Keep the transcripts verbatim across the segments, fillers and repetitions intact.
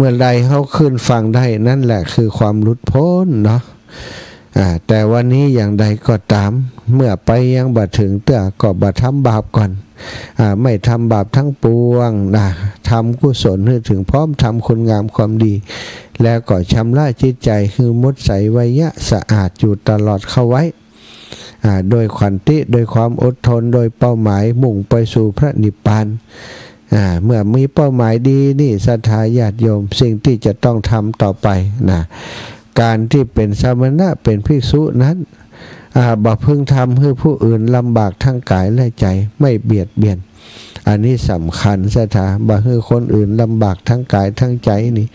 มื่อใดเฮาขึ้นฝั่งได้ นั่นแหละคือความหลุดพ้นเนาะ อ่า แต่วันนี้อย่างใดก็ต๋าม เมื่อไปยังบ่เถิงเตื้อ ก็บ่ทำบาปก่อน อ่า ไม่ทำบาปทั้งปวงนะ ทำกุศลหื้อเถิงพร้อม ทำคุณงามความดี แล้วก็ชำระจิตใจ๋หื้อหมดใส ไวยะ สะอาดอยู่ตลอดเข้าไว้ อ่า โดยขันติ โดยความอดทน โดยเป้าหมายมุ่งไปสู่พระนิพพาน อ่า เมื่อมีเป้าหมายดีนี่ ศรัทธาญาติโยม สิ่งตี้จะต้องทำต่อไปนะ ก๋านตี้เป๋นสมณะ เป๋นภิกษุนั้น อ่า บ่พึงทำหื้อผู้อื่นลำบากทั้งก๋ายและใจ๋ ไม่เบียดเบียน อันนี้สำคัญ ศรัทธา บ่หื้อคนอื่นลำบากทั้งก๋ายทั้งใจ๋นี่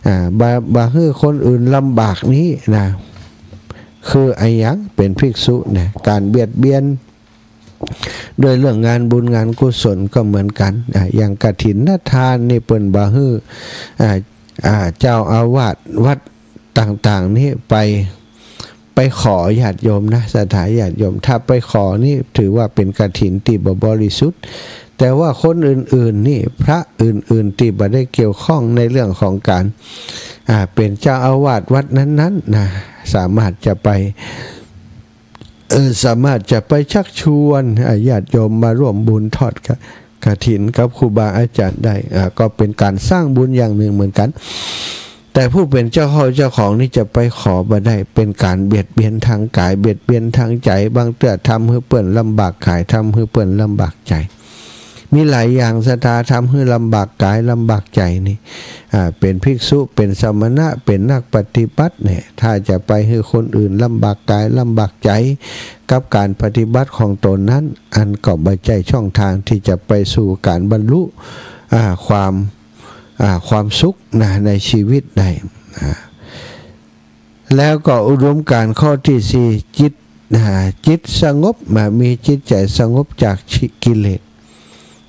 อ่า บ่ บ่หื้อคนอื่นลำบากนี้นะ คืออะหยัง เป๋นภิกษุเนี่ย ก๋านเบียดเบียน โดยเรื่องงานบุญงานกุศลก็เหมือนกั๋น อ่า อย่างกฐินทานนี่เปิ้นบ่หื้อ อ่า อ่า เจ้าอาวาสวัดต่างๆ นี่ไป ไปขอญาติโยมนะ ศรัทธาญาติโยม ถ้าไปขอนี่ถือว่าเป๋นกฐินตี้บ่บริสุทธิ์ แต่ว่าคนอื่นๆ นี่ พระอื่นๆ ตี้บ่ได้เกี่ยวข้องในเรื่องของก๋าน อ่า เป๋นเจ้าอาวาสวัดนั้นๆ นะ สามารถจะไป เออ สามารถจะไปชักชวน อ่า ญาติโยมมาร่วมบุญทอดกะ กฐินกับครูบาอาจ๋ารย์ได้ อ่า ก็เป๋นก๋านสร้างบุญอย่างนึ่งเหมือนกั๋น แต่ผู้เป๋นเจ้าเข้าเจ้าของนี่จะไปขอบ่ได้ เป๋นก๋านเบียดเบียนทางก๋าย เบียดเบียนทางใจ๋ บางเตื้อทำหื้อเปิ้นลำบากก๋าย ทำหื้อเปิ้นลำบากใจ๋ มีหลายอย่าง ศรัทธา ทำหื้อลำบากก๋ายลำบากใจ๋นี่ อ่า เป๋นภิกษุ เป๋นสมณะ เป๋นนักปฏิบัติเนี่ย ถ้าจะไปหื้อคนอื่นลำบากก๋ายลำบากใจ๋ กับก๋านปฏิบัติของต๋นนั้น อันก็บ่ใจ้ช่องทางตี้จะไปสู่ก๋านบรรลุ อ่า ความ อ่า ความสุขนะ ในชีวิตได้ อ่า แล้วก็อุดมการณ์ข้อตี้สี่ จิต อ่า จิตสงบ มา มีจิตใจ๋สงบจากกิเลส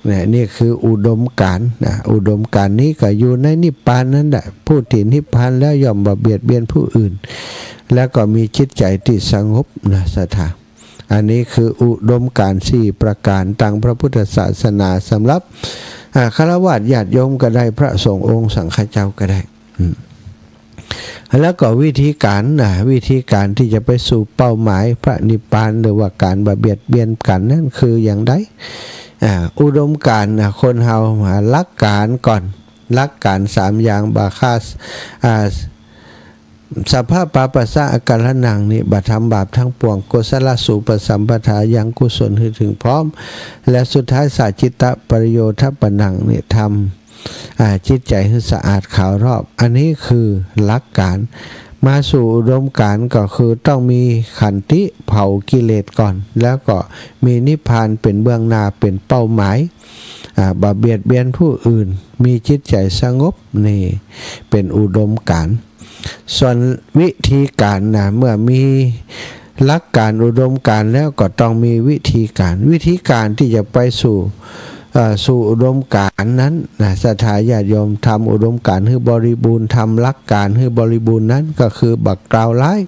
เนี่ย นี่คืออุดมการณ์นะ อุดมการณ์นี้ก็อยู่ในนิพพานนั่นแหละ ผู้ตี้นิพพานแล้วย่อมบ่เบียดเบียนผู้อื่น แล้วก็มีจิตใจ๋ตี้สงบนะ ศรัทธา อันนี้คืออุดมการณ์สี่ประก๋านตางพระพุทธศาสนา สำหรับ อ่า ฆราวาสญาติโยมก็ได้ พระสงฆ์องค์สังฆเจ้าก็ได้ อืม แล้วก็วิธีก๋านนะ วิธีก๋านตี้จะไปสู่เป้าหมายพระนิพพาน หรือว่าก๋านบ่เบียดเบียนกั๋นนั้นคืออย่างใด อ่า อุดมการณ์นะ คนเฮา อ่า หลักก๋านก่อน หลักก๋านสามอย่าง บ่ฆ่า อ่า สัพพะปาปัสสะอาการะณังนี่ บ่ทำบาปทั้งปวง โกศลสูปสัมปทา ยังกุศลหื้อเถิงพร้อม และสุดท้ายสะจิตตะปริโยทปะณังนี่ ทำ อ่า จิตใจ๋หื้อสะอาดขาวรอบ อันนี้คือหลักก๋าน มาสู่อุดมการณ์ก็คือต้องมีขันติเผากิเลสก่อน แล้วก็มีนิพพานเป๋นเบื้องหน้า เป๋นเป้าหมาย อ่า บ่เบียดเบียนผู้อื่น มีจิตใจ๋สงบ นี่เป๋นอุดมการณ์ ส่วนวิธีก๋านนะ เมื่อมีหลักก๋านอุดมการณ์แล้วก็ต้องมีวิธีก๋าน วิธีก๋านตี้จะไปสู่ เอ่อ สู่อุดมการณ์นั้นนะ ศรัทธาญาติโยม ทำอุดมการณ์หื้อบริบูรณ์ ทำหลักก๋านหื้อบริบูรณ์นั้นก็คือบ่กล่าวร้าย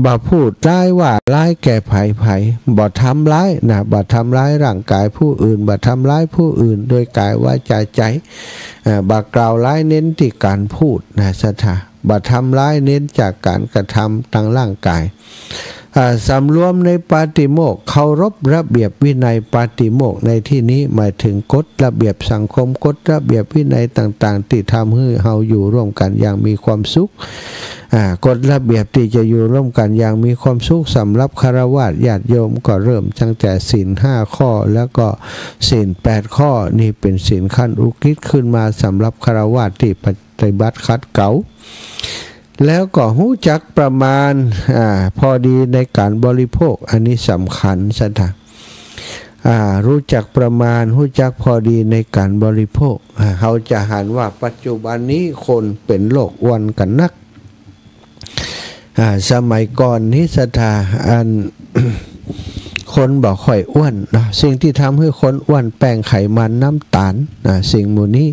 บ่พูดร้ายว่าร้ายแก่ใผๆ บ่ทำร้ายนะ บ่ทำร้ายร่างก๋ายผู้อื่น บ่ทำร้ายผู้อื่นโดยก๋ายวาจาใจ๋ เอ่อ บ่กล่าวร้าย เน้นตี้ก๋านพูดนะ ศรัทธา บ่ทำร้าย เน้นจากก๋านกระทำตางร่างก๋าย อ่า สำรวมในปาติโมกข์ เคารพระเบียบวินัยปาติโมกข์ในตี้นี้หมายเถิงกฎระเบียบสังคม กฎระเบียบวินัยต่างๆ ตี้ทำหื้อเฮาอยู่ร่วมกั๋นอย่างมีความสุข อ่า กฎระเบียบตี้จะอยู่ร่วมกั๋นอย่างมีความสุขสำหรับฆราวาสญาติโยมก็เริ่มตั้งแต่ศีลห้าข้อ แล้วก็ศีลแปดข้อ นี่เป๋นศีลขั้นอุกฤษขึ้นมาสำหรับฆราวาสตี้ปฏิบัติขัดเกลา แล้วก็ฮู้จักประมาณ อ่า พอดีในก๋านบริโภค อันนี้สำคัญ ศรัทธา อ่า ฮู้จักประมาณ ฮู้จักพอดีในก๋านบริโภค อ่า เฮาจะหันว่าปัจจุบันนี้คนเป๋นโรคอ้วนกั๋นนัก อ่า สมัยก่อนนี้ ศรัทธา อัน คนบ่ค่อยอ้วนเนาะ สิ่งตี้ทำหื้อคนอ้วน แป้ง ไขมัน น้ำตาล อ่า สิ่งหมู่นี้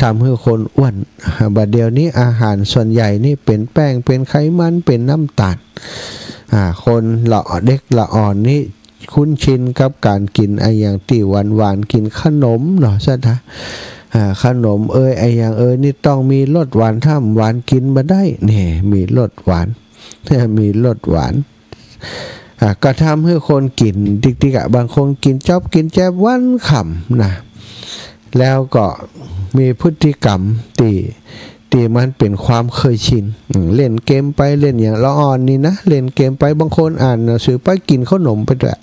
ทำหื้อคนอ้วน อ่า บ่าเดี่ยวนี้อาหารส่วนใหญ่นี่เป๋นแป้ง เป๋นไขมัน เป๋นน้ำตาล อ่า คนละ เด็กละอ่อนนี่คุ้นชินกับก๋านกิ๋นอะหยังตี้หวานๆ กิ๋นขนมเนาะ ศรัทธา อ่า ขนมเอย อะหยังเอย นี่ต้องมีรสหวาน ถ้าบ่หวานกิ๋นบ่ได้ นี่ มีรสหวาน มีรสหวาน อ่า ก็ทำหื้อคนกิ๋นติ๊กๆ อะ บางคนกิ๋นจ๊อบกิ๋นแจ๊บวันค่ำนะ แล้วก็มีพฤติกรรมตี้ ตี้มันเป๋นความเคยชิน อืม เล่นเกมไป เล่นหยัง ละอ่อนนี่นะ เล่นเกมไป บางคนอ่านหนังสือไป กิ๋นเข้าหนมไปด้วย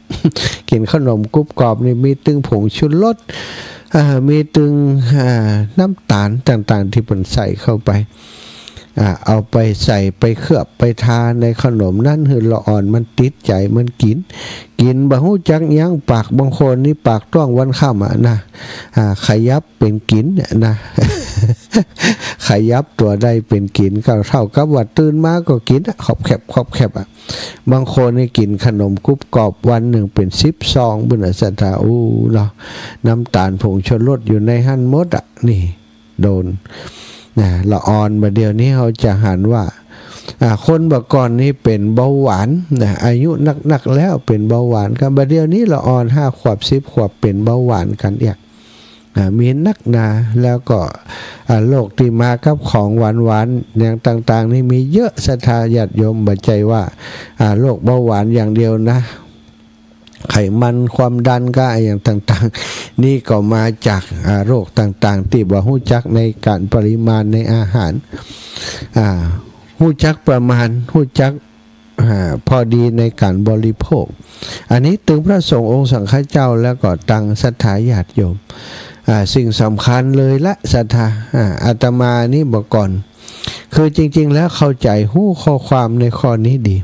กิ๋นเข้าหนมกรุบกรอบนี่ มีตึงผงชูรส อ่า มีตึง อ่า น้ำต๋าลต่างๆ ตี้เปิ้นใส่เข้าไป อ่า เอาไปใส่ ไปเคลือบ ไปทาในเข้าหนมนั้น หื้อละอ่อนมันติดใจ๋ มันกิ๋น กิ๋นบ่ฮู้จักยั้งปาก บางคนนี่ปากต้วงวันค่ำอะนะ อ่า ขยับเป๋นกิ๋นนะ ขยับตั๋วได้เป๋นกิ๋น ก็เต้ากับว่าตื่นมาก็กิ๋นอะ ขอบแข็บ ขอบแข็บอะ บางคนนี่กิ๋นขนมกรุบกรอบวันนึ่งเป๋นสิบซอง บุญศรัทธา อู้เนาะ น้ำต๋าลผงชูรสอยู่ในหั้นหมดอะ นี่ โดน นะ ละอ่อน บ่าเดี่ยวนี้เฮาจะหันว่า อ่า คนบ่าก่อนนี่เป๋นเบาหวานนะ อายุนักๆ แล้วเป๋นเบาหวานกั๋น บ่าเดี่ยวนี้ละอ่อนห้าขวบสิบขวบเป๋นเบาหวานกั๋นเอียด อ่า มีนักหนา แล้วก็ อ่า โรคตี้มากับของหวานๆ อย่างต่างๆ นี่มีเยอะ ศรัทธาญาติโยม บ่ใจ้ว่า อ่า โรคเบาหวานอย่างเดียวนะ ไขมัน ความดัน ก็อะหยังต่างๆ นี่ก็มาจาก อ่า โรคต่างๆ ตี้บ่ฮู้จักในก๋านปริมาณในอาหาร อ่า ฮู้จักประมาณ ฮู้จัก อ่า พอดีในก๋านบริโภค อันนี้ตึงพระสงฆ์องค์สังฆเจ้า แล้วก็ตึงศรัทธาญาติโยม อ่า สิ่งสำคัญเลยละ ศรัทธา อ่า อาตมานี่บ่าก่อน คือจริงๆ แล้วเข้าใจ๋ฮู้ข้อความในข้อนี้ดี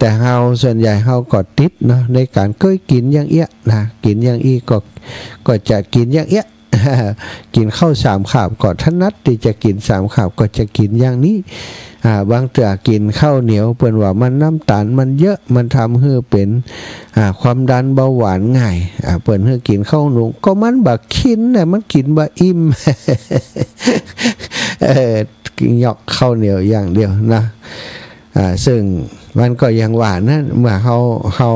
แต่เฮาส่วนใหญ่เฮาก็ติดเนาะ ในก๋านเกยกิ๋นอย่างเอี้ยนะ กิ๋นอย่างอี้ก็ ก็จะกิ๋นอย่างเอี้ย กิ๋นข้าวสามขาบก็ถนัดตี้จะกิ๋นสามขาบ ก็จะกิ๋นอย่างนี้ อ่า บางเตื้อกิ๋นข้าวเหนียว เปิ้นว่ามันน้ำต๋าลมันเยอะ มันทำหื้อเป๋น อ่า ความดันเบาหวานง่าย อ่า เปิ้นหื้อกิ๋นข้าวหุง ก็มันบ่ากิ๋นนะ มันกิ๋นบ่อิ่ม เออ ยอกข้าวเหนียวอย่างเดียวนะ อ่า ซึ่งมันก็อย่างว่านั้น เมื่อเฮา เฮา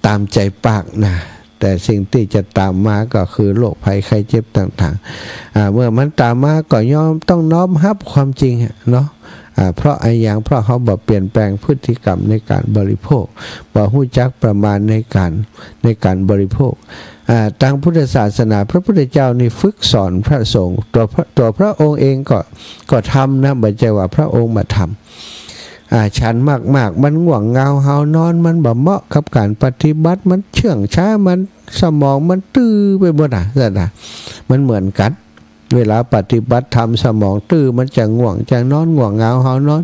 ต๋ามใจ๋ปากนะ แต่สิ่งตี้จะต๋ามมาก็คือโรคภัยไข้เจ็บต่างๆ อ่า เมื่อมันต๋ามมาก็ย่อมต้องน้อมฮับความจริงอะเนาะ อ่า เพราะอะหยัง เพราะเฮาบ่เปลี่ยนแปลงพฤติกรรมในก๋านบริโภค บ่ฮู้จักประมาณในก๋าน ในก๋านบริโภค อ่า ตางพุทธศาสนา พระพุทธเจ้านี่ฝึกสอนพระสงฆ์ ตั๋วพระ ตั๋วพระองค์เองก็ ก็ทำนะ บ่ใจ้ว่าพระองค์บ่ทำ อ่า ฉันมากๆ มันง่วงเหงาหาวนอน มันบ่เหมาะกับก๋านปฏิบัติ มันเชื่องช้า มันสมองมันตื้อไปหมดอะ นั่นน่ะ มันเหมือนกั๋น เวลาปฏิบัติธรรมสมองตื้อ มันจะง่วง จะนอน ง่วงเหงาหาวนอน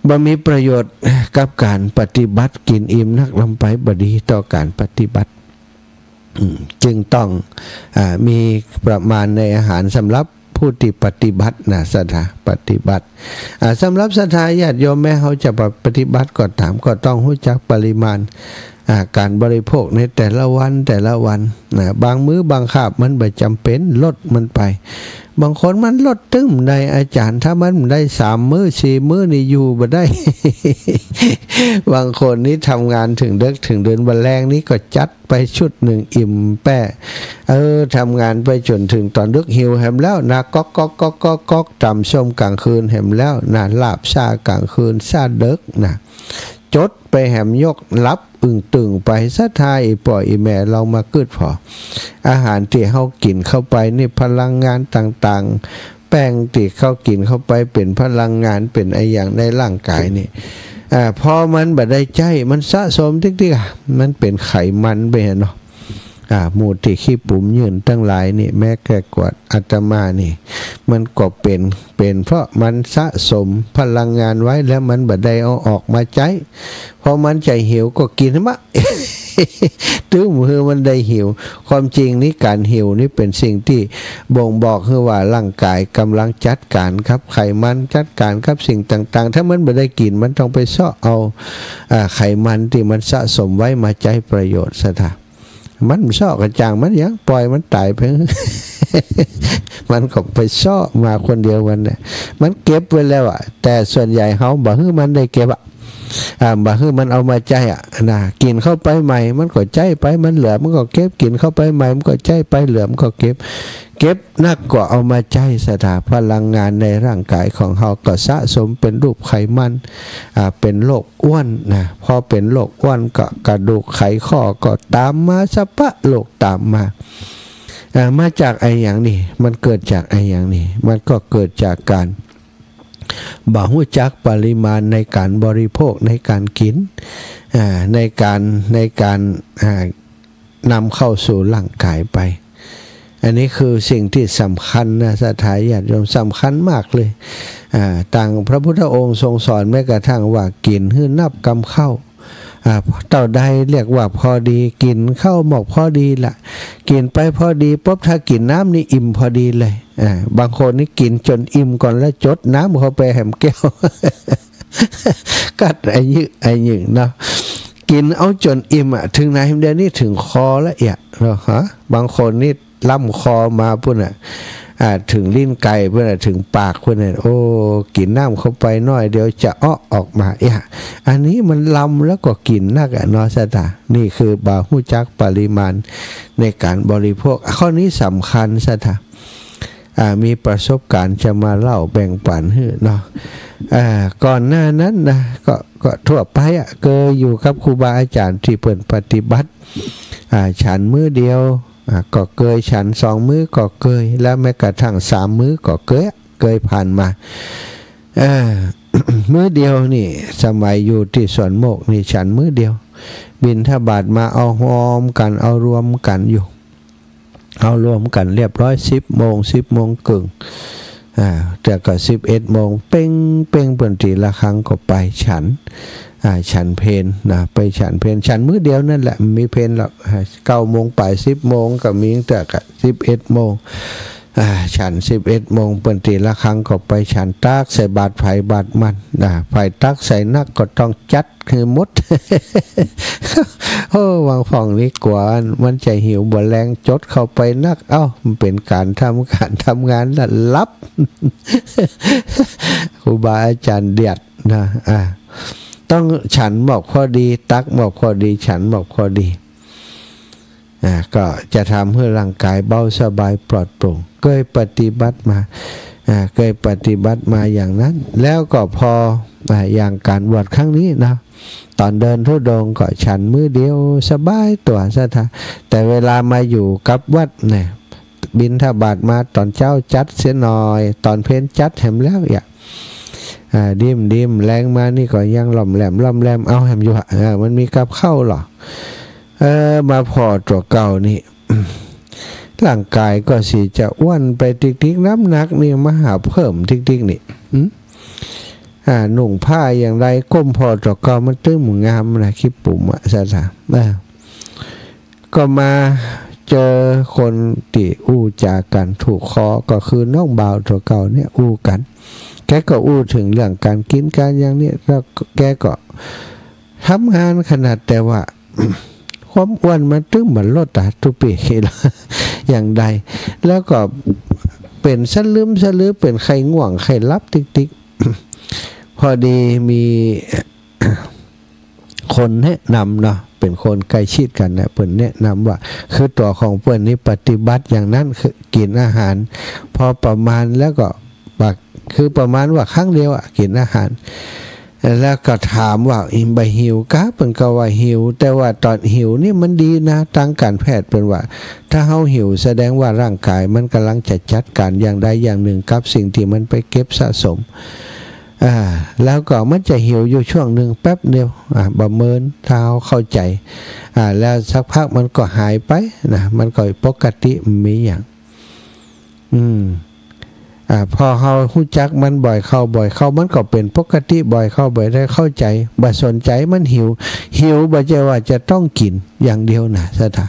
บ่มีประโยชน์กับก๋านปฏิบัติ กิ๋นอิ่มนักล้ำไป บ่ดีต่อก๋านปฏิบัติ อืม จึงต้อง อ่า มีประมาณในอาหารสำหรับผู้ตี้ปฏิบัตินะ ศรัทธา ปฏิบัติ อ่า สำหรับศรัทธาญาติโยม แม้เฮาจะปฏิบัติก็ต๋าม ก็ต้องฮู้จักปริมาณ อ่า ก๋านบริโภคในแต่ละวัน แต่ละวันนะ บางมื้อบางคาบมันบ่จำเป๋น ลดมันไป บางคนมันลดตึงบ่ได้ อาจ๋ารย์ ถ้ามันบ่ได้สามมื้อสี่มื้อนี่อยู่บ่ได้ บางคนนี่ทำงานเถิงดึกเถิงดื่น บ่าแลงนี่ก็จัดไปชุดนึ่งอิ่มแป้ เออ ทำงานไปจ๋นเถิงต๋อนดึกหิวแหมแล้วนะ ก๊อกๆๆๆๆ ต๋ำส้มก๋างคืนแหมแล้วนะ ลาบซ่าก๋างคืน ซ่าเดิ็กนะ จดไปแหม ยกหลับอึ่งตึงไป ศรัทธา อี่ป้ออี่แม่ ลองมากึ๊ดผ่อ อาหารตี้เฮากิ๋นเข้าไปนี่ พลังงานต่างๆ แป้งตี้เฮากิ๋นเข้าไปเป๋นพลังงาน เป๋นอะหยังในร่างก๋ายนี่ อ่า พอมันบ่ได้ใจ๊ มันสะสมติ๊กๆ อะ มันเป๋นไขมันไปหั้นเนาะ อ่า หมู่ตี้ขี้ปุ๋มยื่นตังหลายนี่ แม้แต่กวดอาตมานี่ มันก็เป๋น เป๋นเพราะมันสะสมพลังงานไว้แล้วมันบ่ได้เอาออกมาใจ๊ พอมันจะหิวก็กิ๋นมะ ตึงหื้อมันได้หิว ความจริงนี่ก๋านหิวนี่เป๋นสิ่งตี้บ่งบอกหื้อว่าร่างก๋ายก่ำลังจัดก๋านกับไขมัน จัดก๋านกับสิ่งต่างๆ ถ้ามันบ่ได้กิ๋น มันต้องไปเซาะเอา อ่า ไขมันตี้มันสะสมไว้มาใจ๊ประโยชน์ ศรัทธา มันเซาะก็จ่างมัน ยังปล่อยมันต๋ายไป มันก็ไปเซาะมาคนเดียวมันน่ะ มันเก็บไว้แล้วอะ แต่ส่วนใหญ่เฮาบ่หื้อมันได้เก็บอะ อ่า บ่หื้อมันเอามาใจ๊อะนะ กิ๋นเข้าไปใหม่ มันก็ใจ๊ไป มันเหลือ มันก็เก็บ กิ๋นเข้าไปใหม่ มันก็ใจ๊ไป เหลือ มันก็เก็บ เก็บนักก็เอามาใจ๊ ศรัทธา พลังงานในร่างกายของเฮาก็สะสมเป๋นรูปไขมัน อ่า เป๋นโรคอ้วนนะ พอเป๋นโรคอ้วนก็กระดูกไขข้อก็ต๋ามมา สะพะโรคต๋ามมา อ่า มาจากอะหยังนี่ มันเกิดจากอะหยังนี่ มันก็เกิดจากก๋าน บ่ฮู้จักปริมาณในก๋านบริโภค ในก๋านกิ๋น อ่า ในก๋าน ในก๋าน อ่า นำเข้าสู่ร่างกายไป อันนี้คือสิ่งตี้สำคัญนะ ศรัทธาญาติโยม สำคัญมากเลย อ่า ตางพระพุทธองค์ทรงสอนแม้กระทั่งว่ากิ๋นหื้อนับกำข้าว อ่า เต้าใดเรียกว่าพอดี กิ๋นข้าวหมอกพอดีละ กิ๋นไปพอดีปุ๊บ ถ้ากิ๋นน้ำนี่อิ่มพอดีเลย อ่า บางคนนี่กิ๋นจ๋นอิ่มก่อนแล้วจดน้ำเข้าไปแหมแก้ว กัดอะยึอะยึเนาะ กิ๋นเอาจ๋นอิ่มอะ เถิงไหนเดี๋ยวนี้เถิงคอแล้วเอียะเนาะ ฮะ บางคนนี่ล่ำคอมาปู๊นน่ะ อ่า เถิงลิ้นไก่ปู๊นน่ะ เถิงปากปู๊นน่ะ โอ้ กิ๋นน้ำเข้าไปหน้อยเดียวจะเอ๊ะออกมาเอียะ อันนี้มันลำแล้วก็กิ๋นนักอะเนาะ ศรัทธา นี่คือบ่ฮู้จักปริมาณในก๋านบริโภค ข้อนี้สำคัญ ศรัทธา อ่า มีประสบก๋ารณ์จะมาเล่าแบ่งปั๋นหื้อเนาะ อ่า ก่อนหน้านั้นนะ ก็ ก็ทั่วไปอะ เกยอยู่กับครูบาอาจ๋ารย์ตี้เปิ้นปฏิบัติ อ่า ฉันมื้อเดียว อ่า ก็เกย ฉันสองมื้อก็เกย แล้วแม้กระทั่งสามมื้อก็เกย เกยผ่านมา เออ มื้อเดียวนี่ สมัยอยู่ตี้สวนโมกข์นี่ ฉันมื้อเดียว บิณฑบาตมาเอาฮอมกั๋น เอารวมกั๋นอยู่ เอารวมกั๋นเรียบร้อย สิบโมง สิบโมงเกิ่ง อ่า แต่ก็สิบเอ็ดโมงเป๊งเป๊ง เปิ้นตี๋ระฆังก็ไปฉัน อ่า ฉันเพลนะ ไปฉันเพล ฉันมื้อเดียวนั่นแหละ บ่มีเพลหรอก อ่า เก้าโมงป๋าย สิบโมงก็มี แต่ก็สิบเอ็ดโมง อ่า ฉันสิบเอ็ดโมง เปิ้นตี๋ระฆังก็ไปฉัน ตักใส่บาตรใผบาตรมัน อ่า ใผตักใส่นักก็ต้องจัดหื้อหมด โอ้ บางพ่องนี่กั๋วมันจะหิวบ่แลง จดเข้าไปนัก เอ้า มันเป๋นก๋านทำก๋านทำงานแล้วหลับ ครูบาอาจ๋ารย์เดียดนะ อ่า ต้องฉันหมอกพอดี ตักหมอกพอดี ฉันหมอกพอดี อ่า ก็จะทำหื้อร่างกายเบาสบายปลอดโปร่ง เกยปฏิบัติมา อ่า เกยปฏิบัติมาอย่างนั้น แล้วก็พอ อ่า อย่างก๋านบวชครั้งนี้นะ ต๋อนเดินธุดงค์ก็ฉันมื้อเดียวสบายตั๋ว ศรัทธา แต่เวลามาอยู่กับวัดเนี่ย บิณฑบาตมาต๋อนเจ๊าจัดเสียหน่อย ต๋อนเพลจัดแหมแล้วเอียะ อ่า ดิมดิม แลงมานี่ก็ยังล่อมแล่มล่อมแล่มเอาแหมอยู่อะ อ่า มันมีกับข้าวเหรอ เออ มาผ่อตั๋วเก่านี่ ร่างกายก็สิจะอ้วนไปติ๊กๆ น้ำหนักนี่มาหาเพิ่มติ๊กๆ นี่ อืม อ่า นุ่งผ้าอย่างใด ก้มผ่อตั๋วเก่ามันตึงบ่งามนะ ขี้ปุ๋มอะ ศรัทธา อ่า ก็มาเจอคนตี้อู้จ๋ากั๋นถูกคอ ก็คือน้องบ่าวตั๋วเก่าเนี่ยอู้กั๋น แกก็อู้เถิงเรื่องก๋านกิ๋นก๋านอย่างนี้ แล้วแกก็ทำงานขนาด แต่ว่า ความอ้วนมันตึงบ่ลดอะ ตุ๊ปี้ อย่างใด แล้วก็เป๋นสะลึมสะลือ เป๋นใค่ง่วงใค่หลับติ๊กๆ พอดีมี คนแนะนำเนาะ เป๋นคนใก้ชิดกั๋นนะ เปิ้นแนะนำว่า คือตั๋วของเปิ้นนี่ปฏิบัติอย่างนั้น คือกิ๋นอาหารพอประมาณ แล้วก็บัก คือประมาณว่าครั้งเดียวอะ กิ๋นอาหาร แล้วก็ถามว่า อิมบ่หิวกา เปิ้นก็ว่าหิว แต่ว่าต๋อนหิวนี่มันดีนะ ตางก๋านแพทย์เปิ้นว่า ถ้าเฮาหิวแสดงว่าร่างกายมันก่ำลังจะจัดก๋านอย่างใดอย่างนึ่งกับสิ่งตี้มันไปเก็บสะสม อ่า แล้วก็มันจะหิวอยู่ช่วงนึ่งแป๊บเดียว อ่า บ่เมิน ถ้าเฮาเข้าใจ๋ อ่า แล้วสักพักมันก็หายไปนะ มันก็ปกติ บ่มีหยัง อืม อ่า พอเฮาฮู้จักมันบ่อยเข้า บ่อยเข้า มันก็เป๋นปกติ บ่อยเข้า บ่อยได้เข้าใจ๋ บ่สนใจ๋มันหิว หิวบ่ใจ้ว่าจะต้องกิ๋นอย่างเดียวนะ ศรัทธา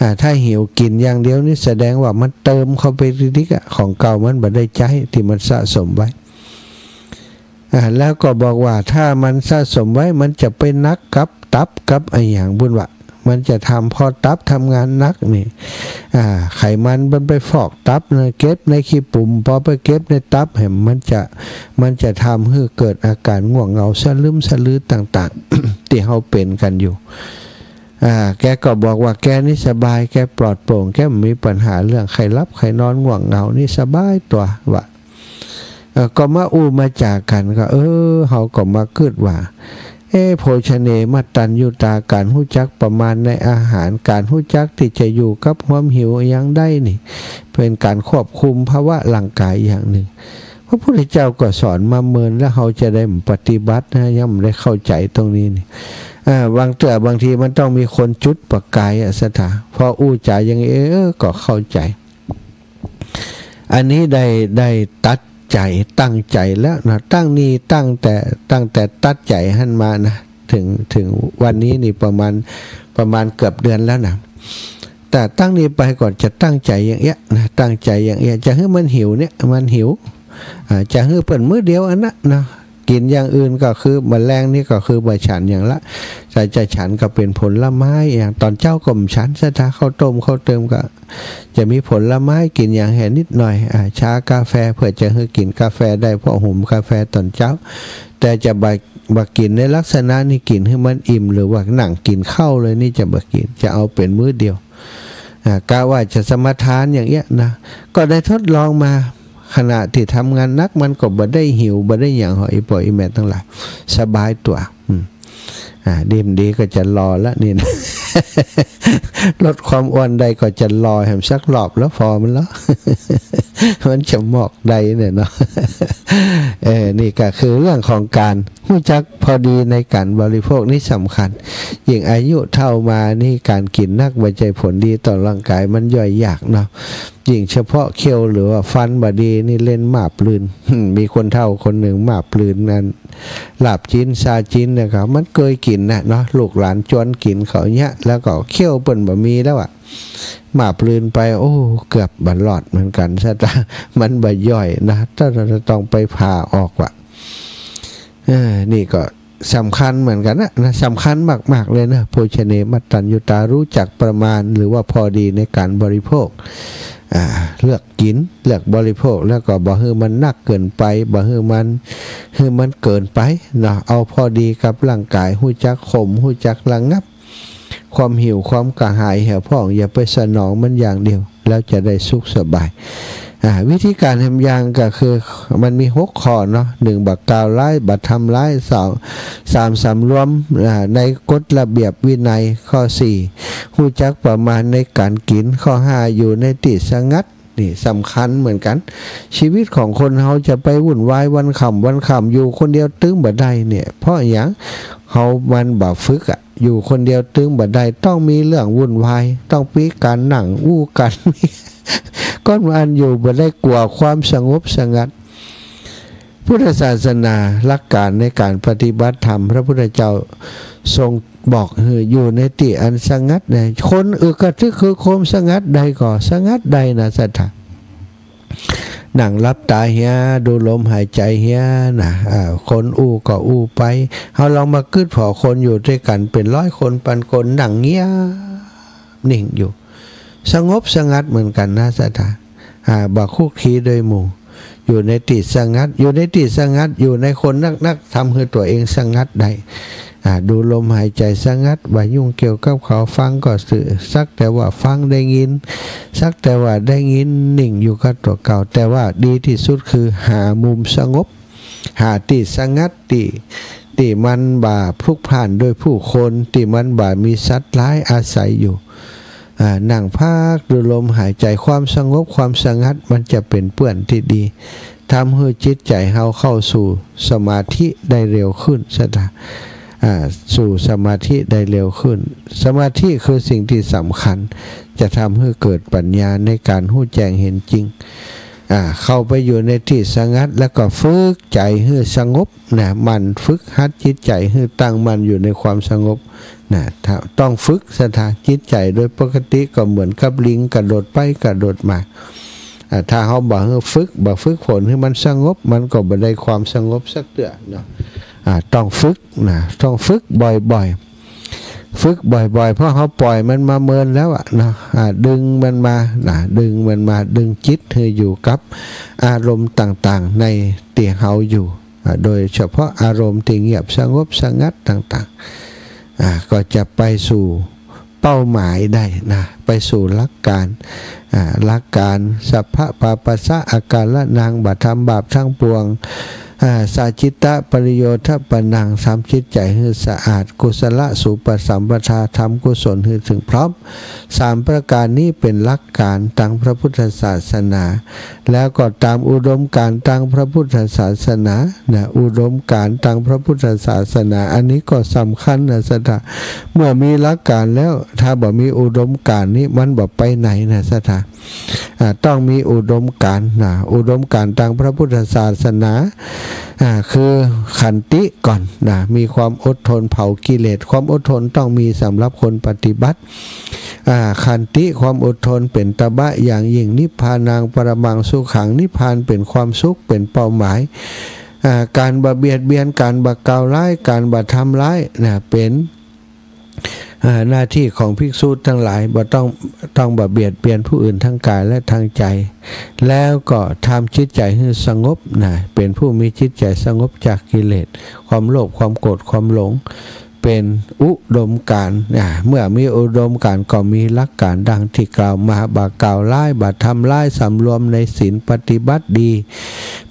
อ่า ถ้าหิวกิ๋นอย่างเดียวนี่แสดงว่ามันเติมเข้าไปติ๊กๆ อะ ของเก่ามันบ่ได้ใจ๊ตี้มันสะสมไว้ อ่า แล้วก็บอกว่าถ้ามันสะสมไว้ มันจะไปหนักกับตับกับอะหยังปู๊นวะ มันจะทำ พอตับทำงานหนักนี่ อ่า ไขมันมันไปฟอกตับนะ เก็บในขี้ปุ๋ม พอไปเก็บในตับแหม มันจะ มันจะทำหื้อเกิดอาก๋านง่วงเหงาสะลึมสะลือต่างๆ ตี้เฮาเป๋นกั๋นอยู่ อ่า แกก็บอกว่าแกนี่สบาย แกปลอดโปร่ง แกบ่มีปัญหาเรื่องใค่หลับใค่นอน ง่วงเหงา นี่สบายตั๋วว่า เอ่อ ก็มาอู้มาจ๋ากั๋นก็ เออ เฮาก็มากึ๊ดว่า เอ๊ะ โภชเน มัตตัญญูตา ก๋านฮู้จักประมาณในอาหาร ก๋านฮู้จักตี้จะอยู่กับความหิวอะหยังได้นี่ เป๋นก๋านควบคุมภาวะร่างก๋ายอย่างนึ่ง พระพุทธเจ้าก็สอนมาเมินแล้ว เฮาจะได้ปฏิบัตินะ ยังบ่ได้เข้าใจ๋ตรงนี้นี่ อ่า บางเตื้อบางทีมันต้องมีคนจุดประก๋ายอะ ศรัทธา พออู้จ๋าอย่างนี้ เออ ก็เข้าใจ๋ อันนี้ได้ ได้ตัดใจ๋ ตั้งใจ๋แล้วนะ ตั้งนี้ ตั้งแต่ ตั้งแต่ตัดใจ๋หั้นมานะ เถิง เถิงวันนี้นี่ประมาณ ประมาณเกือบเดือนแล้วนะ แต่ตั้งนี้ไปก็จะตั้งใจ๋อย่างเอี้ยนะ ตั้งใจ๋อย่างเอี้ย จะหื้อมันหิวเนี่ย มันหิว อ่า จะหื้อเปิ้นมื้อเดียวอันนั้นนะ กิ๋นอย่างอื่นก็คือ มื้อแลงนี่ก็คือบ่ฉันหยังละ จะ จะฉันก็เป๋นผลไม้ อย่างต๋อนเจ๊าก็บ่ฉัน ศรัทธา ข้าวต้มข้าวเติมก็ จะมีผลไม้กิ๋นอย่างแหนิดหน่อย อ่า ชากาแฟ เปื้อจะหื้อกิ๋นกาแฟได้ เพราะหุงกาแฟต๋อนเจ๊า แต่จะบ่ บ่กิ๋นในลักษณะนี้ กิ๋นหื้อมันอิ่ม หรือว่านั่งกิ๋นข้าวเลยนี่จะบ่กิ๋น จะเอาเป๋นมื้อเดียว อ่า กะว่าจะสมาทานอย่างเอี้ยนะ ก็ได้ทดลองมา ขณะตี้ทำงานหนักมันก็บ่ได้หิว บ่ได้หยัง หออีป่ออีแม่ตังหลาย สบายตั๋ว อืม อ่า ดีบ่ดีก็จะหล่อละนี่นะ ลดความอ้วนได้ก็จะหล่อแหมสักรอบแล้ว ผ่อมันแล้ว มันจะมอกได้เนี่ยเนาะ เออ นี่ก็คือเรื่องของก๋านฮู้จักพอดีในก๋านบริโภคนี่สำคัญ ยิ่งอายุเฒ่ามานี่ก๋านกิ๋นนักบ่ใจ้ผลดีต่อร่างก๋าย มันย่อยยากเนาะ ยิ่งเฉพาะเขี้ยวหรือว่าฟันบ่ดีนี่เล่นม่าปลื้น มีคนเฒ่าคนนึ่งม่าปลื้นนั่น ลาบจี๋น ซาจี๋นเนี่ยครับ มันเกยกิ๋นนะเนาะ ลูกหลานจวนกิ๋นเขาเยียะ แล้วก็เขี้ยวเปิ้นบ่มีแล้วอะ ม่าปลื้นไป โอ้ เกือบบ่รอดเหมือนกั๋น ศรัทธา มันบ่ย่อยนะ ต้อง ต้องไปผ่าออกว่ะ เออ นี่ก็สำคัญเหมือนกั๋นนะ นะ สำคัญมากๆ เลยนะ โภชเน มัตตัญญูตา รู้จักประมาณ หรือว่าพอดีในก๋านบริโภค อ่า เลือกกิ๋น เลือกบริโภค แล้วก็บ่หื้อมันนักเกินไป บ่หื้อมัน หื้อมันเกินไปเนาะ เอาพอดีกับร่างก๋าย ฮู้จักข่ม ฮู้จักระงับ ความหิว ความกระหายแหวพ่อง อย่าไปสนองมันอย่างเดียว แล้วจะได้สุขสบาย อ่า วิธีก๋านแหมอย่างก็คือ มันมีหกข้อเนาะ นึ่ง บ่กล่าวร้าย บ่ทำร้าย สอง สาม สำรวม อ่า ในกฎระเบียบวินัย ข้อสี่ ฮู้จักประมาณในก๋านกิ๋น ข้อห้า อยู่ในตี้สงัด นี่สำคัญเหมือนกั๋น ชีวิตของคนเฮาจะไปวุ่นวายวันค่ำวันค่ำ อยู่คนเดียวตึงบ่ได้เนี่ย เพราะหยัง เฮามันบ่ฝึกอะ อยู่คนเดียวตึงบ่ได้ ต้องมีเรื่องวุ่นวาย ต้องมีก๋านนั่งอู้กั๋น ก้อนอันอยู่บ่ได้ กั๋วความสงบสงัด พุทธศาสนา หลักก๋านในก๋านปฏิบัติธรรม พระพุทธเจ้าทรงบอกหื้ออยู่ในตี้อันสงัดนะ คนอึกกระทึกครึกโครมสงัดได้ก่อ สงัดได้นะ ศรัทธา นั่งหลับต๋าเหีย ดูลมหายใจ๋เหียนะ อ่า คนอู้ก็อู้ไป เฮาลองมากึ๊ดผ่อคนอยู่ตวยกั๋นเป๋นร้อยคน ปันคน นั่งเงียบนิ่งอยู่ สงบสงัดเหมือนกั๋นนะ ศรัทธา อ่า บ่คลุกคลีโดยหมู่ อยู่ในตี้สงัด อยู่ในตี้สงัด อยู่ในคนนักๆ ทำหื้อตั๋วเองสงัดได้ อ่า ดูลมหายใจ๋สงัด บ่ยุ่งเกี่ยวกับเขา ฟังก็ซื่อ สักแต่ว่าฟังได้ยิน สักแต่ว่าได้ยิน นิ่งอยู่กับตั๋วเก่า แต่ว่าดีตี้สุดคือหามุมสงบ หาตี้สงัด ตี้ ตี้มันบ่พลุกพล่านด้วยผู้คน ตี้มันบ่มีสัตว์ร้ายอาศัยอยู่ อ่า นั่งพักดูลมหายใจ๋ ความสงบความสงัดมันจะเป๋นเปื้อนตี้ดี ทำหื้อจิตใจ๋เฮาเข้าสู่สมาธิได้เร็วขึ้น ศรัทธา อ่า สู่สมาธิได้เร็วขึ้น สมาธิคือสิ่งตี้สำคัญ จะทำหื้อเกิดปัญญาในก๋านฮู้แจ้งเห็นจริง อ่า เข้าไปอยู่ในตี้สงัด แล้วก็ฝึกใจ๋หื้อสงบนะ หมั่นฝึกหัดจิตใจ๋หื้อตั้งมั่นอยู่ในความสงบนะ ถ้า ต้องฝึก ศรัทธา จิตใจ๋โดยปกติก็เหมือนกับลิงกระโดดไปกระโดดมา อ่า ถ้าเฮาบ่หื้อฝึก บ่ฝึกฝนหื้อมันสงบ มันก็บ่ได้ความสงบสักเตื้อเนาะ อ่า ต้องฝึกนะ ต้องฝึกบ่อยๆ ฝึกบ่อยๆ เพราะเฮาป่อยมันมาเมินแล้วอะเนาะ อ่า ดึงมันมานะ ดึงมันมา ดึงจิตหื้ออยู่กับอารมณ์ต่างๆ ในตี้เฮาอยู่ อ่า โดยเฉพาะอารมณ์ตี้เงียบสงบสงัดต่างๆ อ่า ก็จะไปสู่ เป้าหมายได้นะ ไปสู่หลักการ อ่า หลักการ สัพพะปาปัสสะอาการะนัง บ่ทำบาปทั้งปวง อ่า สาจิตตะปริโยทะปะนัง ทำจิตใจ๋หื้อสะอาด กุศละสูปสัมปทา ทำกุศลหื้อเถิงพร้อม สามประการนี้เป๋นหลักการตางพระพุทธศาสนา แล้วก็ต๋ามอุดมการณ์ตางพระพุทธศาสนานะ อุดมการณ์ตางพระพุทธศาสนา อันนี้ก็สำคัญนะศรัทธา เมื่อมีหลักการแล้ว ถ้าบ่มีอุดมการณ์นี้ มันบ่ไปไหนนะศรัทธา อ่า ต้องมีอุดมการณ์นะ อุดมการณ์ตางพระพุทธศาสนา อ่า คือขันติก่อนนะ มีความอดทนเผากิเลส ความอดทนต้องมีสำหรับคนปฏิบัติ อ่า ขันติ ความอดทนเป๋นตบะอย่างยิ่ง นิพพานังปรมังสุขัง นิพพานเป๋นความสุข เป๋นเป้าหมาย อ่า ก๋านบ่เบียดเบียน ก๋านบ่กล่าวร้าย ก๋านบ่ทำร้ายนะ เป๋น อ่า หน้าตี้ของภิกษุตังหลาย บ่ต้อง ต้องบ่เบียดเบียนผู้อื่นทางก๋ายและทางใจ๋ แล้วก็ทำจิตใจ๋หื้อสงบนะ เป๋นผู้มีจิตใจ๋สงบจากกิเลส ความโลภ ความโกรธ ความหลง เป๋นอุดมการณ์นะ เมื่อมีอุดมการณ์ก็มีหลักการดังตี้กล่าวมา บ่กล่าวร้าย บ่ทำร้าย สำรวมในศีล ปฏิบัติดี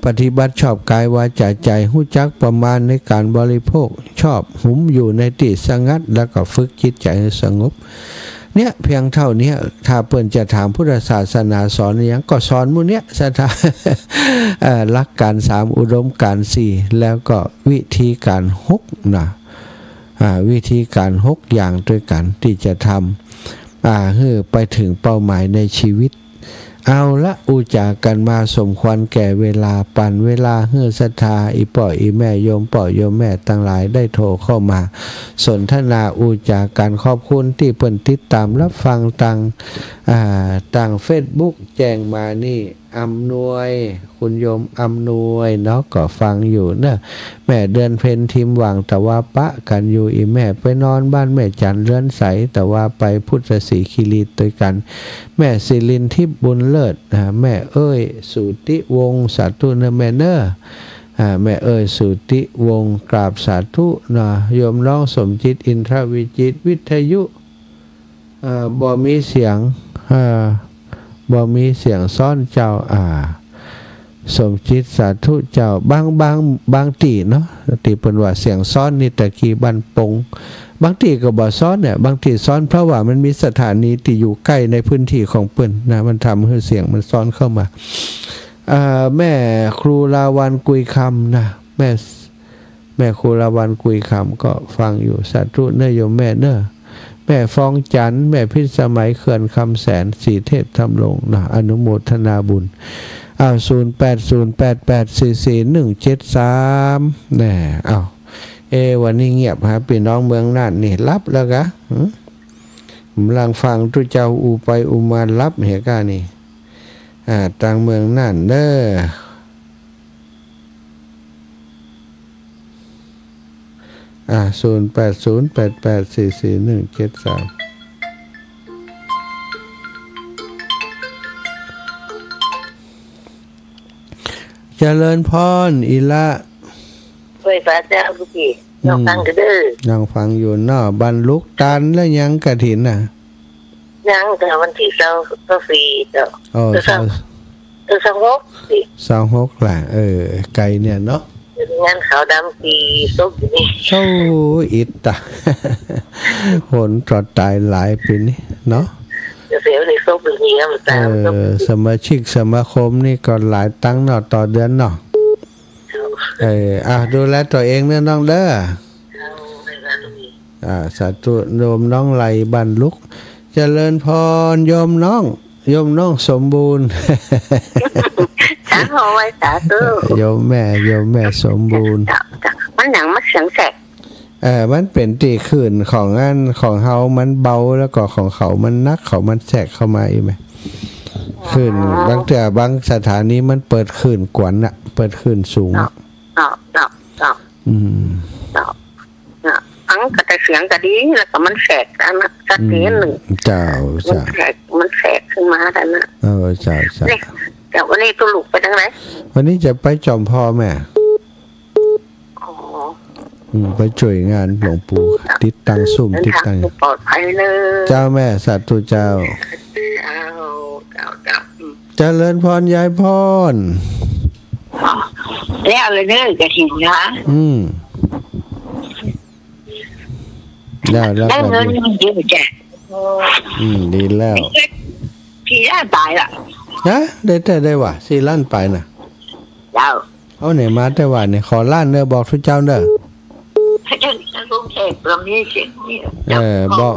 ปฏิบัติชอบกายวาจาใจ๋ ฮู้จักประมาณในก๋านบริโภค ชอบหุมอยู่ในตี้สงัด แล้วก็ฝึกจิตใจ๋หื้อสงบ เนี่ย เพียงเต้าเนี้ย ถ้าเปิ้นจะถามพุทธศาสนาสอนอะหยัง ก็สอนหมู่เนี้ยศรัทธา เอ่อ หลักการสาม อุดมการณ์สี่ แล้วก็วิธีก๋านหกนะ อ่า วิธีก๋านหกอย่างตวยกั๋นตี้จะทำ อ่า หื้อไปเถิงเป้าหมายในชีวิต เอาละ อู้จ๋ากั๋นมาสมควรแก่เวลา ปั๋นเวลาหื้อศรัทธา อี่ป้ออี่แม่ โยมป้อโยมแม่ตังหลายได้โทรเข้ามาสนทนาอู้จ๋ากั๋น ขอบคุณตี้เปิ้นติดต๋ามรับฟังตาง อ่า ตางเฟซบุ๊กแจ้งมานี่ อำนวย คุณโยมอำนวยเนาะ ก็ฟังอยู่เนาะ แม่เดือนเพ็ญ ทิมหว่าง ตะวาปะกั๋นอยู่ อี่แม่ไปนอนบ้านแม่จันเรือนใส ตะวาไปพุทธศรีคีรีตวยกั๋น แม่สิรินทิพย์บุญเลิศ อ่า แม่เอ้ยสุติวงศ์ สาธุเนาะแม่เนาะ อ่า แม่เอ้ยสุติวงศ์ กราบสาธุเนาะ โยมน้องสมจิต อินทรวิจิตร วิทยุ เอ่อ บ่มีเสียง เอ่อ บ่มีเสียงซ้อนเจ้า อ่า สมจิต สาธุเจ้า บาง บาง บางตี้เนาะ ตี้เปิ้นว่าเสียงซ้อนนี่ ตะกี้บ้านปง บางตี้ก็บ่ซ้อนเนี่ย บางตี้ซ้อน เพราะว่ามันมีสถานีตี้อยู่ใก้ในพื้นตี้ของเปิ้นนะ มันทำหื้อเสียงมันซ้อนเข้ามา เอ่อ แม่ครูลาวัลย์กุยคำนะ แม่ แม่ครูลาวัลย์กุยคำก็ฟังอยู่ สาธุเนาะโยมแม่เนาะ แม่ฟองจันทร์ แม่พิสมัย เขื่อนคำแสน ศรีเทพธำรงนะ อนุโมทนาบุญ อ้าว ศูนย์แปดศูนย์แปดแปดสี่สี่หนึ่งเจ็ดสาม แน่ อ้าว เอ วันนี้เงียบฮะ ปี้น้องเมืองน่านนี่หลับแล้วกา หือ ก่ำลังฟังตุ๊เจ้าอู้ไปอู้มาหลับเหียก้านี่ อ่า ตางเมืองน่านเนาะ อ่า ศูนย์แปดศูนย์แปดแปดสี่สี่หนึ่งเจ็ดสาม เจริญพร อีละ ไหว้พระเจ้าลูกพี่ อืม น้องฟังเด้อ น้องฟังอยู่เนาะ บรรลุตานแล้วยังกฐินน่ะ ยังเจ้า วันตี้ซาว ซาวสี่เจ้า อ๋อ เออ ซาว ซาว เออ ซาวหกสิ ซาวหกล่ะ เออ ไก๋เนี่ยเนาะ งานขาวดำตี้ศพอยู่นี่ โอ้ อิดตะ หนตรอดต๋ายหลายปี๋นี้เนาะ จะเสียในศพอยู่นี่ มันตาย เออ ศพ สมาชิกสมาคมนี่ก็หลายตังค์เนาะ ต่อเดือนเนาะ เออ อ่ะ ดูแลตั๋วเองเนาะน้องเด้อ อ่า สาธุ โยมน้องไลบ้านลุก เจริญพร โยมน้อง โยมน้องสมบูรณ์ สาธุ ไหว้สาธุ โยมแม่ โยมแม่สมบูรณ์ จ้ะ จ้ะ มันหยัง มันเสียงแสก เออ มันเป๋นตี้คลื่นของอัน ของเฮามันเบา แล้วก็ของเขามันหนัก เขามันแสกเข้ามาอีกไหม อ๋อ คลื่น บางเตื้อ บางสถานีมันเปิดคลื่นกวนน่ะ เปิดคลื่นสูง เนาะ เนาะ เนาะ เนาะ อืม เนาะ เนาะ ฟังก็แต่เสียงก็ดี แล้วก็มันแสกอันน่ะ ชัดเจนหนึ่ง อืม เจ้า มัน เจ้า แสก มันแสกขึ้นมาแล้วนะ เออ เจ้า เจ้า นี่ เดี๋ยววันนี้ตุ๊ลูกไปตางไหน วันนี้จะไปจอมพอแม่ อ๋อ อืม ไปจ้วยงานหลวงปู่ ติดตั้งซุม เดินทาง ติดตั้ง ปลอดภัยเลย เจ้าแม่ สาธุเจ้า เจ้า เจ้า เจ้า เจริญพรยายพร แล้วเลยเด้อกฐินนะ อืม แล้ว แล้ว ได้เงิน ก็ดี เยอะจ้ะ อืม ดีแล้ว สี่ล้านปลายละ ฮะ ได้แต่ ได้วะ สี่ล้านปลายน่ะ เจ้า เอาไหนมาแต่ว่าเนี่ย ขอล้านเด้อ บอกตุ๊เจ้าเด้อ ถ้าจะ ถ้ากรุงเทพฯ ตรงนี้เชียงใหม่ เออ บอก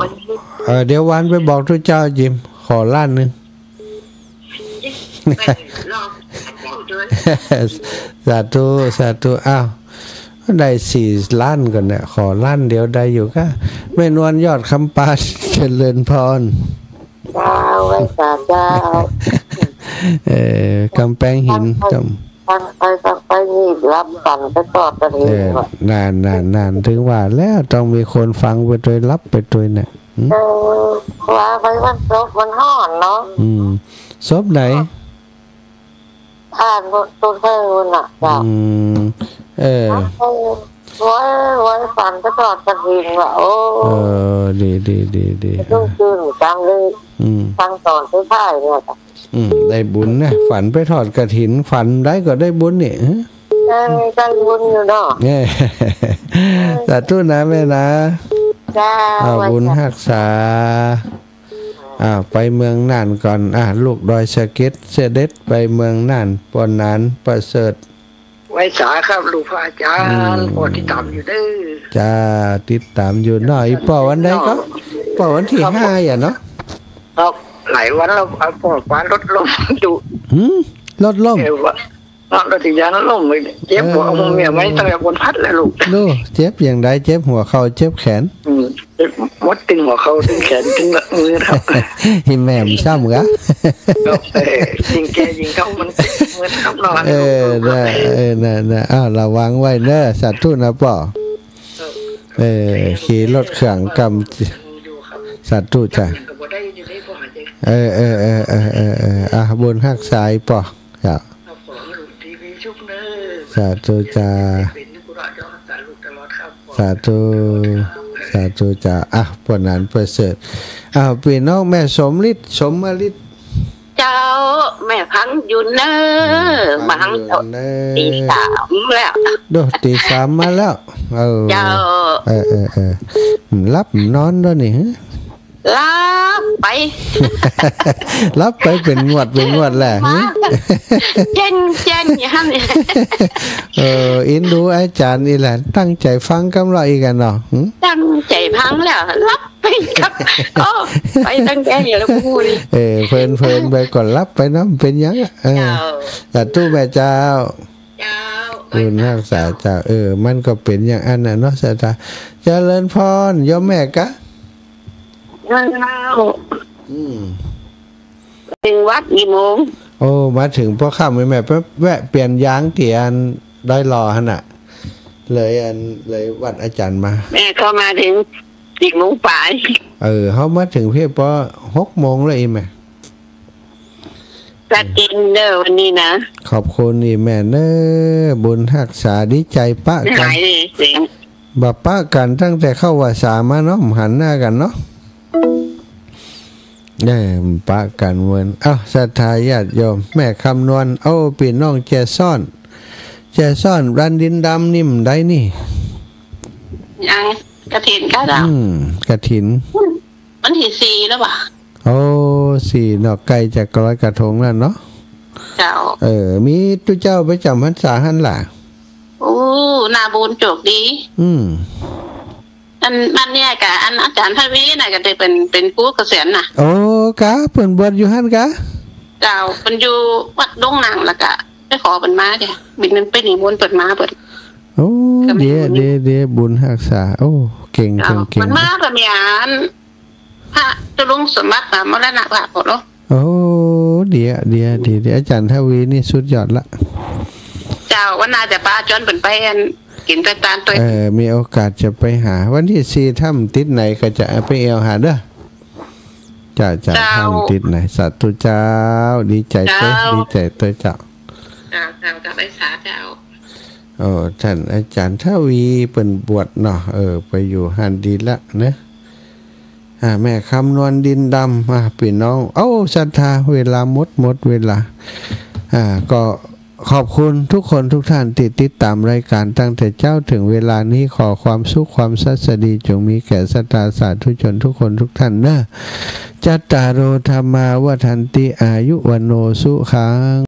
เออ เดี๋ยววานไปบอกตุ๊เจ้าจิม ขอล้านนึ่ง สาธุ สาธุ อ้าว ได้สี่ล้านก่อนเนี่ย ขอล้านเดียวได้อยู่กะ แม่นวลยอดคำปา เจริญพร เจ้า ไหว้สาเจ้า เออ กำแพงหิน ฟังไป กำ ฟังไป ฟังไป นี่หลับฝันไปตลอดกฐิน เออ ว่ะ นั่น นั่น นั่น ถึงว่าแล้วต้องมีคนฟังไปตวย หลับไปตวยเนี่ย หืม เออ ว่าไปวันศพมันฮ้อนเนาะ อืม ศพไหน อ่านบทตูนเทิงน่ะ จ้ะ อืม เออ เออ ไหว้ ไหว้ฝันไปตลอดกฐินว่ะ โอ้ เออ ดี ดี ดี ดี ต้องตื่นตามเลย อืม ฟังตอนสุดท้ายเนี่ยจ้ะ อืม ได้บุญนะ ฝันไปทอดกฐิน ฝันได้ก็ได้บุญนี่ ฮะ เออ ได้บุญอยู่เนาะ เออ สาธุนะแม่นะ เจ้า อ่า ไหว้ บุญ จ้ะ ฮักษา อ่า ไปเมืองน่านก่อน อ่า ลูกดอยสะเก็ดเสด็จไปเมืองน่าน ป้อหนานประเสริฐ ไหว้สาครับ ลูกพระอาจารย์ อืม ป้อติดต๋ามอยู่เด้อ จ้า ติดต๋ามอยู่เนาะ อีป้อวันใดก็ ป้อวันตี้ ครับ ห้าอ่ะเนาะ ครับ หลายวันแล้ว เอาป้อ ป้อรถล้มดุ หืม รถล้ม เออ ว่า เนาะ รถจักรยานล้มเลย เจ็บหัว เออ เอาเมียไว้ตั้งแต่บนพัดแล้วลูก ดู เจ็บอย่างใด เจ็บหัวเข่า เจ็บแขน อืม เจ็บหมดตึงหัวเข่า ตึงแขน ตึงมือครับ หิแม่มซ้ำกะ ครับ เออ ยิ่งแก่ยิ่งเฒ่ามันเจ็บมือครับเนาะ เออ นะ เออ นะ นะ อ้าว ระวังไว้เนอะ สาธุนะป้อ เออ ขี่รถเครื่องกำ สาธุจ้ะ เออ เออ อ่ะ บุญฮักษาป้อ ครับ สาธุจ้า สาธุ สาธุจ้า อ่ะ ป้อหนานประเสริฐ อ่ะ ปี้น้องแม่สมฤทธิ์ สมฤทธิ์ เจ้า แม่ฟังอยู่เน่อ อืม มาฟังอยู่เน่อ ตีสามแล้ว ดู ตีสามมาแล้ว เออ เจ้า เออ เออ เออ หลับนอนด้วยนี่ หลับไป หลับไปเป๋นงวดเป๋นงวดแหละ มา เจ๊ง เจ๊งอย่างนั้น เออ อินดูอาจ๋ารย์นี่แหละ ตั้งใจ๋ฟังกำลังอีกกันเนาะ หืม ตั้งใจ๋ฟังแล้ว หลับไปครับ โอ้ ไปตั้งแต่เดี๋ยวแล้วกูนี่ เออ เพลินๆ ไปก่อน หลับไปเนาะ เป๋นหยังอะ เออ เจ้า สาธุแม่เจ้า เจ้า บุญฮักษาเจ้า เออ มันก็เป๋นอย่างอั้นน่ะเนาะ สาธุ เจริญพร โยมแม่กะ เจ้า อืม ถึงวัดกี่โมง โอ้ มาถึงป้อค่ำ แม่ไปแวะเปลี่ยนยางตี้อันดอยหล่อหั้นน่ะ เลยอัน เลยวัดอาจ๋ารย์มา แม่ก็มาถึงสิบโมงป๋าย เออ เฮามาถึงเพียงป้อหกโมงแล้วอีแม่ กฐินเน่อวันนี้นะ ขอบคุณอีแม่เน่อ บุญฮักษา ดีใจ๋ปะกั๋น หายเลยเสียง บ่ปะกั๋นตั้งแต่เข้าพรรษามาเนาะ หันหน้ากั๋นเนาะ เออ ปะกั๋นเวิน เอ้า ศรัทธาญาติโยม แม่คำนวณ โอ้ ปี้น้องแจซ้อน แจซ้อน บ้านดินดำนี่มันได้นี่ ยัง กฐินกะเจ้า อืม กฐิน วันตี้สี่แล้วบ่ะ โอ้ สี่เนาะ ใก้จะลอยกระทงแล้วเนาะ เจ้า เออ มีตุ๊เจ้าไปจ๋ำพรรษาหั้นล่ะ โอ้ นาบุญโจคดี อืม อัน อันเนี่ยกะ อันอาจ๋ารย์ทวีน่ะ ก็ได้เป๋น เป๋นครูเกษียณน่ะ โอ้ กะ เปิ้นบวชอยู่หั้นกะ เจ้า เปิ้นอยู่วัดดงหนัง แล้วกะไปขอเปิ้นมาเด้ บินไปนิมนต์เปิ้นมาเปิ้น โอ้ ก็มี เดี๋ยว บุญ เดี๋ยว เดี๋ยว บุญฮักษา โอ้ เก่ง เจ้า เก่ง เปิ้นมาก็มีอัน พระเจ้าลุงสมบัติมรณภาพแล้ว โอ้ เดี๋ยว เดี๋ยว เดี๋ยว เดี๋ยว อาจ๋ารย์ทวีนี่สุดยอดละ เจ้า วันหน้าจะปาจวนเปิ้นไปอัน กิ๋นตวยตานตวย เออ มีโอกาสจะไปหา วันตี้สี่ถ้ามันติดไหนก็จะไปแอ่วหาเน่อ จ้า จ้า เจ้า ถ้ามันติดไหน สาธุเจ้า ดีใจ๋ตวย เจ้า ดีใจ๋ตวยเจ้า เจ้า เจ้า เจ้า ไหว้สาเจ้า โอ้ ต้านอาจ๋ารย์ทวีเปิ้นบวชเนาะ เออ ไปอยู่หั้นดีละเนาะ อ่า แม่คำนวณดินดำ อ่า ปี้น้อง เอ้า ศรัทธา เวลาหมด หมดเวลา อ่า ก็ขอบคุณกู้คนกู้ต้านตี้ติดต๋ามรายก๋านตั้งแต่เจ๊าเถิงเวลานี้ ขอความสุขความสัสดีจ๋งมีแก่ศรัทธาสาธุชนกู้คนกู้ต้านเนาะ จัตตาโร ธัมมา วัฑฒันติ อายุ วัณโณ สุขัง